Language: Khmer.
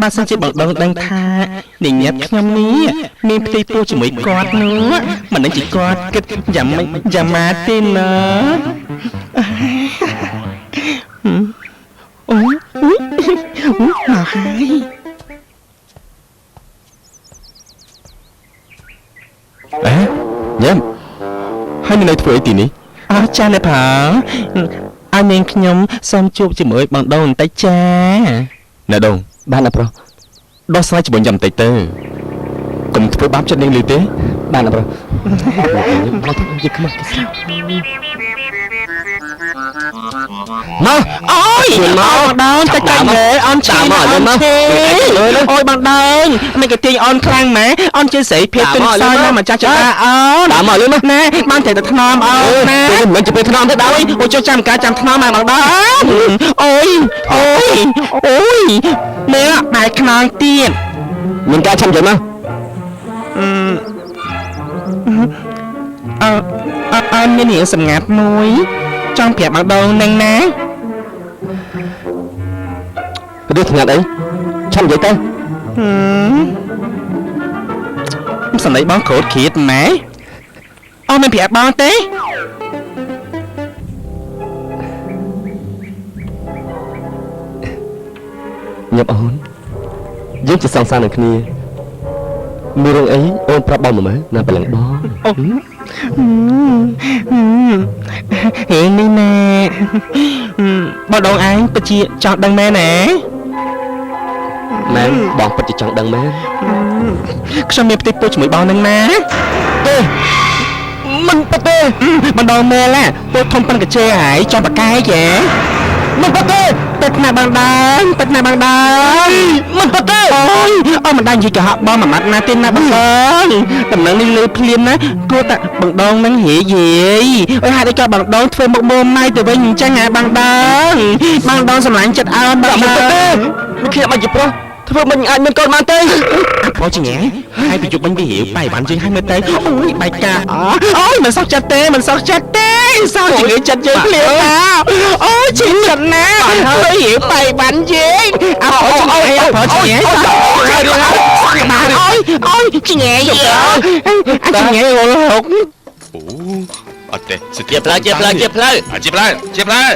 បើសិនជាបងដងដឹងថានាងញាប់ខ្ញុំនេះមានផ្ទៃពោះជាមួយគាត់នោះមិនដឹងជាគាត់គិតយ៉ាងម៉េចយ៉ាងម៉ាទេណាអូយអូយមកហើយ អេញ៉ាំហើយនៅធ្វើអីទីនេះ អរចាអ្នកផងឲ្យនាងខ្ញុំសូមជួបជាមួយបងដូងបន្តិចចា អ្នកដង បានណាប្រុស ដោះស្រាយជាមួយញ៉ាំបន្តិចទៅកុំធ្វើបាបចិត្តនាងលឺទេ បានណាប្រុសមកទៅយកខ្មាស់គេស្រាប់មក អូយ មក បងដូងតិចតិចមើលអូនឈឺ តាមមក អូន មក ឈឺ លើ អូយបងដូងមិនគេទាញអូនខ្លាំងម៉ែអូនជាស្រីភាពទន់ខ្សោយណាស់ម្ចាស់ចតាអូន តាមមកលឿនមក ណែបានតែទៅថ្នមអូនណា ពេលមិនជាពេលថ្នមទេដល់ អូយអូយចុះចាំការចាំថ្នមមកបងដូងអូយអូយអូយមើលបែកខ្នងទៀត មានការឆាំចឹងមក អើអើអើមានរឿងសម្ងាត់មួយ ចង់ប្រាប់បងដូងនឹងណា រឿងថ្ងាត់អីឆាំនិយាយទៅ ហឹមសំដីបងក្រូតគ្រៀតម៉ែអូនមិនប្រាប់បងទេ ញ៉ាំអូនយើងជាសង្សារនឹងគ្នាមានរឿងអីអូនប្រាប់បងមកមើលណាប្រឡឹងបង អូហេនេះណែបងដងឯងពិតជាចង់ដឹងមែនណា មែនបងពិតជាចង់ដឹងមែន ខ្ញុំមានផ្ទៃពោះជាមួយបងនឹងណា ទេមិនពិតទេ បងដងមែនឡាពោះធំប៉ុនកញ្ជើហើយចង់បកកែកែ មិនពិតទេ ពិតណាស់បងដើមពិតណាស់បងដើម មិនពិតទេ អូយអូមិនដឹងនិយាយកុហកបងមួយម៉ាត់ណាទេណាបងដងតំណឹងនេះលើភ្លាមណាគួរតែបងដងនឹងរាយរាយអូយហេតុអីក៏បងដងធ្វើមុខមើលម៉ៃទៅវិញអញ្ចឹងហ៎បងដងបងដងសម្លាញ់ចិត្តអើនបង មិន ដ ពិតទេ ង មិនខ្ញុំអាចជាប្រុសធ្វើមិនអាចមានកូនបានទេ បងចងាហើយពីយប់មិញវារាវបាយបានយើងឲ្យមើលទៅអូយបាយកាអូយមិនសោះចិត្តទេមិនសោះចិត្តទេសោះជំងឺចិត្តយើងភ្លាមណាអូយឈឺចិត្តណាហើយរាវបាយបានយើងអើអូយអូយចងាអូយអូយចងាអញចងាអូហុក អូអត់ទេ ជាផ្លូវជាផ្លូវជាផ្លូវ ជាផ្លូវជាផ្លូវ